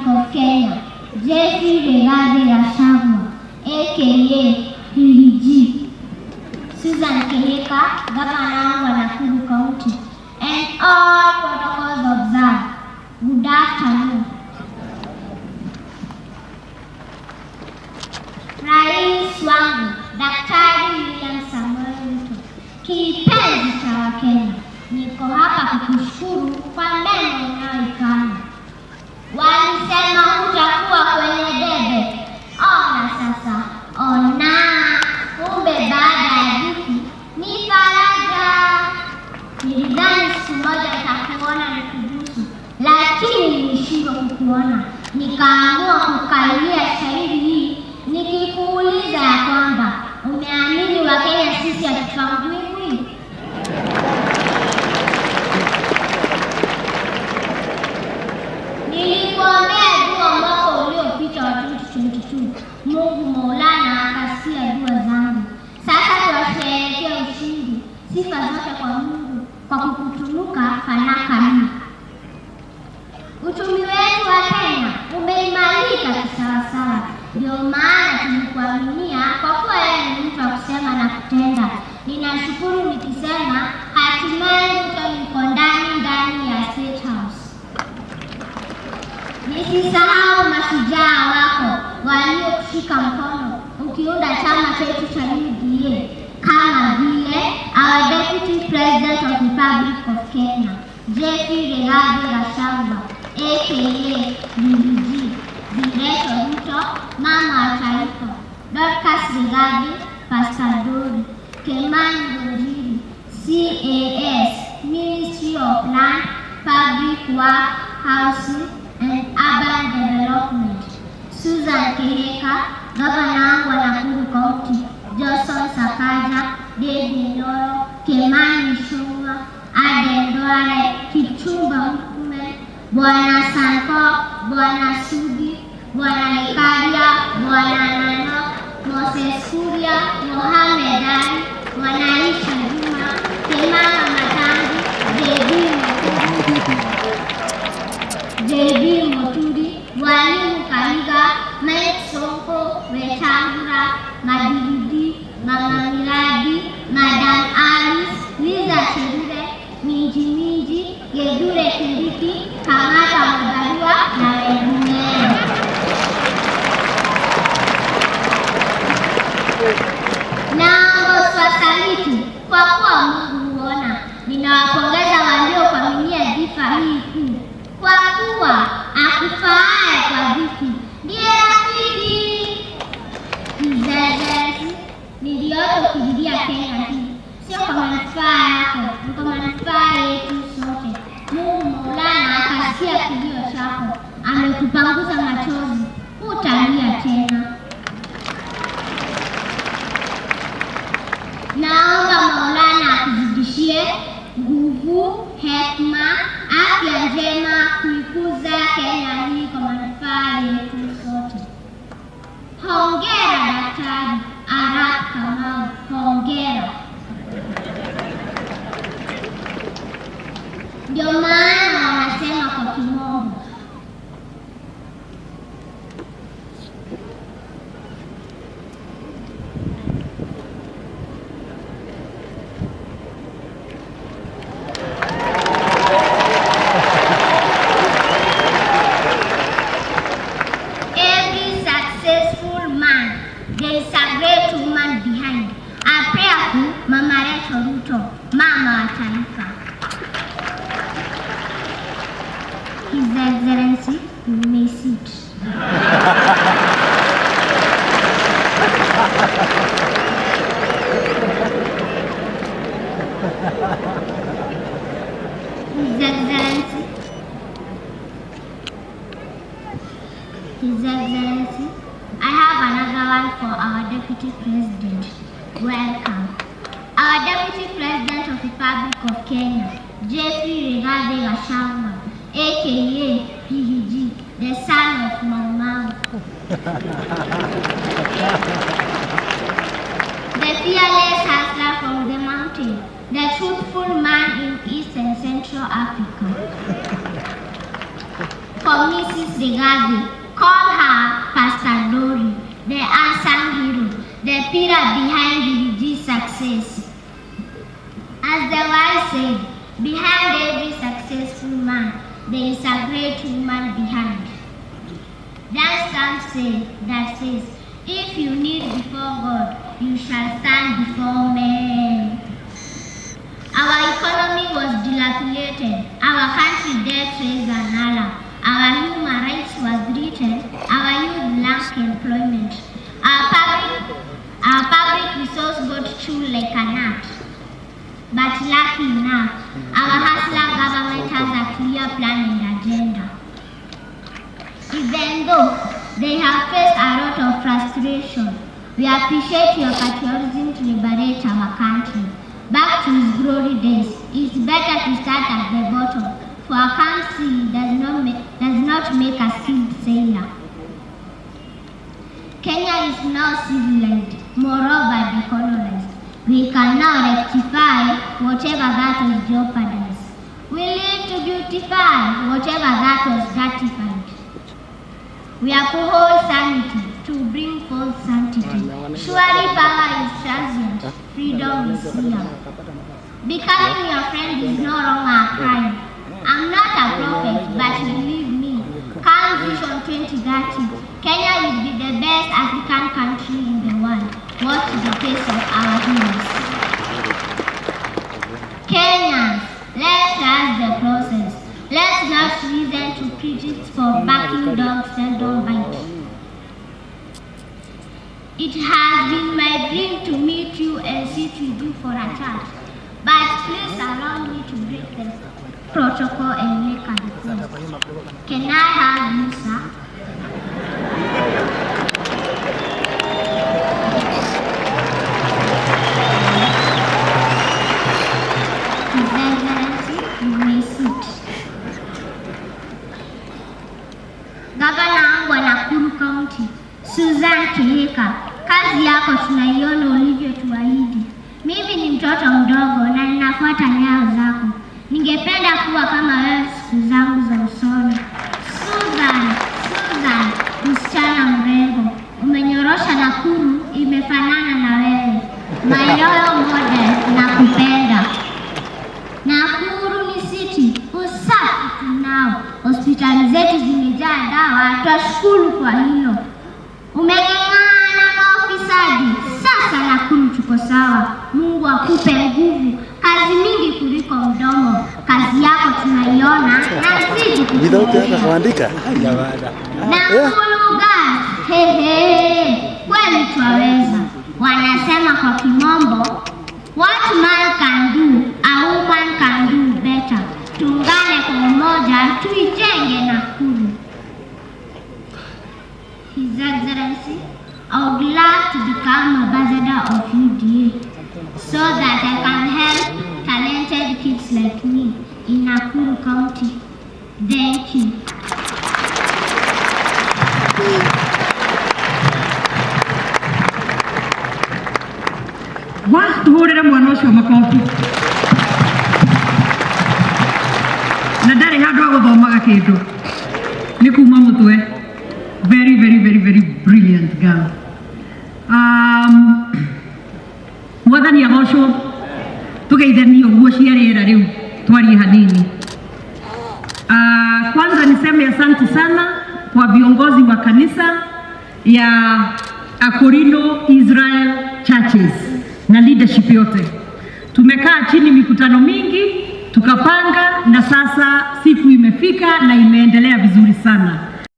Republic of Kenya, Jeffrey Rigathi Gachagua, aka Riggy G, Susan Kihika, Governor wa Nakuru County, and all protocols observed. Good afternoon. Rais wangu Daktari William Samoei Ruto, kipenzi cha Wakenya, niko hapa kukushukuru kwa mema unayoifanya. Walisema hutakuwa kwenye debe, ona sasa, ona, kumbe baada ya dhiki ni faraja. Nilidhani siku moja nitakuona nikubusu, lakini nilishindwa kukuona. Nikaamua kukailia shairi hii nikikuuliza ya kwamba umeamini Wakenya sisi hatupanguiwi? Nilikuombea dua mwaka uliopita wa 2022. Mungu Maulana akasikia dua zangu. Sasa twasherehekea ushindi, sifa zote kwa Mungu kwa kukutunuka fanaka hii. Uchumi wetu wa Kenya umeimarika kisawasawa, ndio maana tulikuaminia kwa kuwa yeye ni mtu wa kusema na kutenda. Ninashukuru nikisema hatimaye Ruto yuko ndani ndani ya State House. Nisisahau mashujaa wako waliokushika mkono ukiunda chama chetu cha UDA kama vile our Deputy President of Republic of Kenya, Jeffrey Rigathi Gachagua, aka Riggy G, Rachel Ruto, mama wa taifa, Dorcas Rigathi, Pastor Dori, Kimani Ngunjiri, CAS, Ministry of Land, Public Work, Housing and Urban Development, Susan Kihika, Gavana wangu wa Nakuru County, Johnson Sakaja, David Nyoro, Kimani Ichung'wah, Aden Duale, Kipchumba Murkomen, Bwana Sanko, Bwana Sudi, Bwana Ikaria, Bwana Nano, Moses Kuria, Mohamed Ali, Mwanaisha Juma, Kimama Matangi, JB Muturi, JB Muturi, Mwalimu Kahiga, Mike Sonko, Wetangula, Madigidi, Mama Miradi, Madam Alice, Liza Chelule, Minji Minji, Gedure Kindiki, Kamata Mubarua na wengineo. Naongozwa saliti kwa kuwa Mungu huona. Ninawapongeza waliokuaminia dhifa hii kuu, kwa kuwa akufaaye kwa dhiki ndiye rafiki. Kizazi niliota ukililia Kenya hii, sio kwa manufaa yako, ni kwa manufaa yetu sote. Mungu Maulana akasikia kilio chako, amekupanguza machozi, hutalia tena. Naomba Maulana akuzidishie nguvu, hekima, afya njema kuikuza Kenya hii kwa manufaa yetu sote. Hongera Daktari Arap Kamau, hongera. Ndio maana wanasema kwa kimombo, every successful man, there is a great woman behind. A prayerful Mama Rachel Ruto, mama wa taifa. His Excellency, you may sit. His Excellency, His Excellency, I have another one for our Deputy President. Welcome. Our Deputy President of Republic of Kenya, Jeffrey Rigathi Gachagua, aka Riggy G, the son of Mau Mau. The fearless hustler from the mountain, the truthful man in East and Central Africa. For for Mrs. Rigathi. Call her Pastor Dori, the unsung hero, the pillar behind Riggy's success. As the wise say, behind every successful man, there is a great woman behind. That psalm say, that says, "If you kneel before God, you shall stand before men." Our economy was dilapidated, our country debt raised an alarm, our human rights were threatened, our youth lacked employment, our public resource got chewed like a gnat. But lucky enough, our hustler government has a clear plan and agenda. Even though they have faced a lot of frustration, we appreciate your patriotism to liberate our country. Back to its glory days, it's better to start at the bottom, for a calm sea does not make a skilled sailor. Kenya is now civilized, moreover decolonized. We can now rectify whatever that was jeopardized. We live to beautify whatever that was gratified. We uphold sanity to bring forth sanctity. Surely power is transient, freedom is here. Becoming your friend is no longer a crime. I'm not a prophet, but believe me, come Vision 2030, Kenya will be the best African country in the world. Watch the face of our heroes. Kenyans, let's trust the process. Let's not listen to critics, for barking dogs seldom bite. It has been my dream to meet you and sit with you for a chat. But please allow me to break the protocol and make a request. Can I have you, sir? His Excellency, you may sit. Gavana wangu wa Nakuru County, Susan Kihika, kazi yako tunaiona ulivyotuahidi. Mimi ni mtoto mdogo na ninafuata nyayo zako. Ningependa kuwa kama wewe siku zangu za usoni. Susan, Susan, msichana mrembo, umenyorosha Nakuru imefanana na wewe. My role model, nakupenda. Nakuru ni city, usafi tunao, hospitali zetu zimejaa dawa, twashukuru kwa hilo. Umeng'ang'ana na ufisadi, sasa Nakuru tuko sawa. Mungu akupe nguvu, kazi mingi kuliko mdomo. Kazi yako tunaiona na zidi Without hata kutuombea. Kuandika. Nakuru Girls, hehe, kweli twaweza. Wanasema kwa kimombo, "What man can do, a woman can do better." Tuungane kwa umoja, tuijenge Nakuru. His Excellency, I would love to become ambassador of UDA so that I can help talented kids like me in Nakuru County. Thank you. Wa tuhurire mwana ũcio makobi na ndarĩ handũ agũthomaga kĩndũ nĩ kuma mũtwe. Very, very, very, very brilliant girl. Mwathani agocwo. Tugeithanie ũguo cia rĩera rĩu twarie hanini. Kwanza niseme asante sana kwa viongozi wa kanisa ya Akorino Israel Churches na leadership yote. Tumekaa chini mikutano mingi tukapanga, na sasa siku imefika na imeendelea vizuri sana.